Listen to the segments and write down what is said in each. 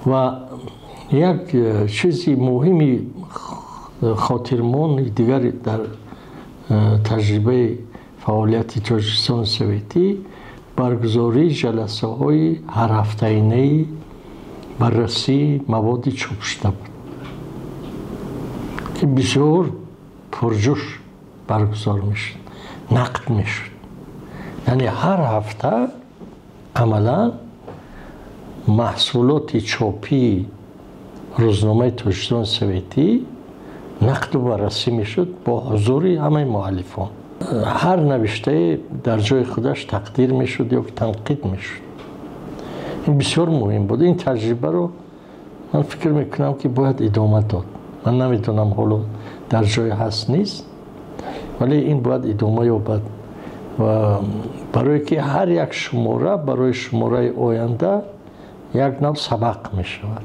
Ва як чизи муҳими хотирмони дигари дар таҷрибаи фаъолияти Тоҷикистони Советӣ баргузории ҷаласаҳои ҳарҳафтаинаи баррасии маводи чопшуда буд, ки бисёр пурҷӯш баргузор мешуд, нақд мешуд. Яъне ҳар ҳафта амалан маҳсулоти чопии рӯзномаи Тоҷикистони Советӣ нақду баррасӣ мешуд бо ҳузури ҳамаи муаллифон. Ҳар навиштае дар ҷои худаш тақдир мешуд ё танқид мешуд. Ин бисёр муҳим буд. Ин таҷрибаро ман фикр мекунам, ки бояд идома дод. Ман намедонам, ҳоло дар ҷое ҳаст, нест, вале ин бояд идома ёбад, ва барое ки ҳар як шумора барои шумораи оянда як нав сабақ мешавад,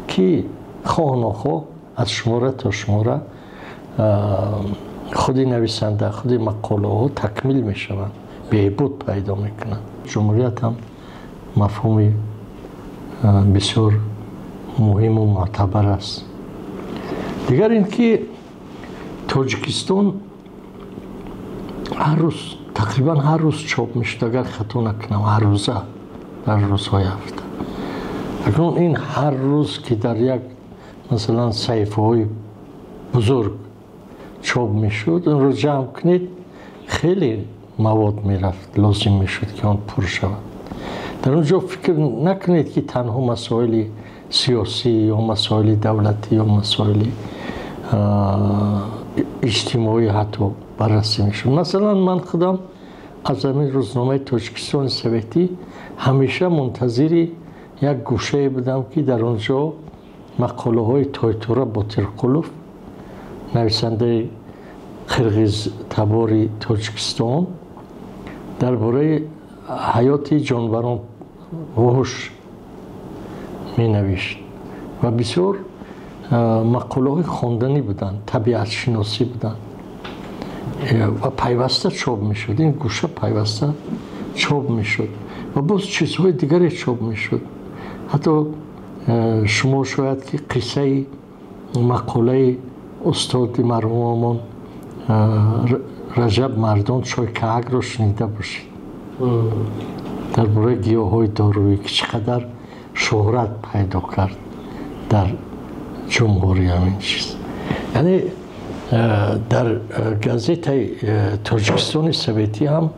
ки хоҳ нохоҳ аз шумора то шумора худи нависанда, худи мақолаҳо такмил мешаванд, беҳбуд пайдо мекунанд. Ҷумҳурият ҳам мафҳуми бисёр муҳиму мӯътабар аст. Дигар ин ки Тоҷикистон ҳар рӯз, тақрибан ҳар рӯз чоп мешуд, агар хато накунам, ҳаррӯза дар рӯзҳои ҳафта. Акнун ин ҳар рӯз, ки дар як, масалан, саҳифаҳои бузург чоп мешуд, онро ҷамъ кунед, хеле мавод мерафт, лозим мешуд, ки он пур шавад. Дар он ҷо фикр накунед, ки танҳо масоили сиёсӣ ё масоили давлатӣ ё масоили иҷтимоӣ ҳатто баррасӣ мешуд. Масалан, ман худам аз ҳамин рӯзномаи Тоҷикистони Советӣ ҳамеша мунтазири як гӯшае будам, ки дар он ҷо мақолаҳои Тойтура Ботирқулов, нависандаи қирғизтабори Тоҷикистон, дар бораи ҳаёти ҷонварон вуҳуш менавишт ва бисёр мақолаҳои хонданӣ буданд, табиатшиносӣ буданд ва пайваста чоп мешуд. Ин гӯша пайваста чоп мешуд ва боз чизҳои дигаре чоп мешуд. Ҳатто шумо шояд ки қиссаи мақолаи устоди марҳумамон Раҷаб Мардон Чойкаакро шунида бошед дар бораи гиёҳҳои доруӣ, ки чӣ қадар шӯҳрат пайдо кард дар ҷумҳурӣ ҳамин чиз. Яъне дар газетаи Тоҷикистони Советӣ ҳам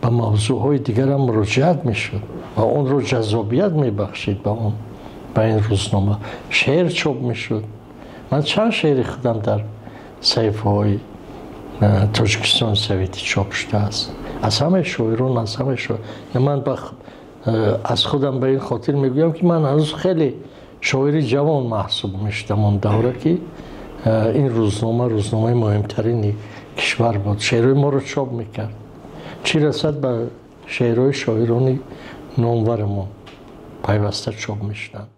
ба мавзӯъҳои дигарам муроҷиат мешуд ва онро ҷаззобият мебахшид ба он, ба ин рӯзнома. Шеър чоп мешуд. Ман чанд шеъри худам дар саҳифаҳои Тоҷикистони Советӣ чоп шудааст, аз ҳамаи шоирон, аз ҳамаи шоир. Ман аз худам ба ин хотир мегӯям, ки ман ҳанӯз хеле шоири ҷавон маҳсуб мешудам он давра, ки ин рӯзнома рӯзномаи муҳимтарини кишвар буд, шеърҳои моро чоп мекард, чӣ расад ба шеърҳои шоирони номварамон пайваста чоп мешуданд.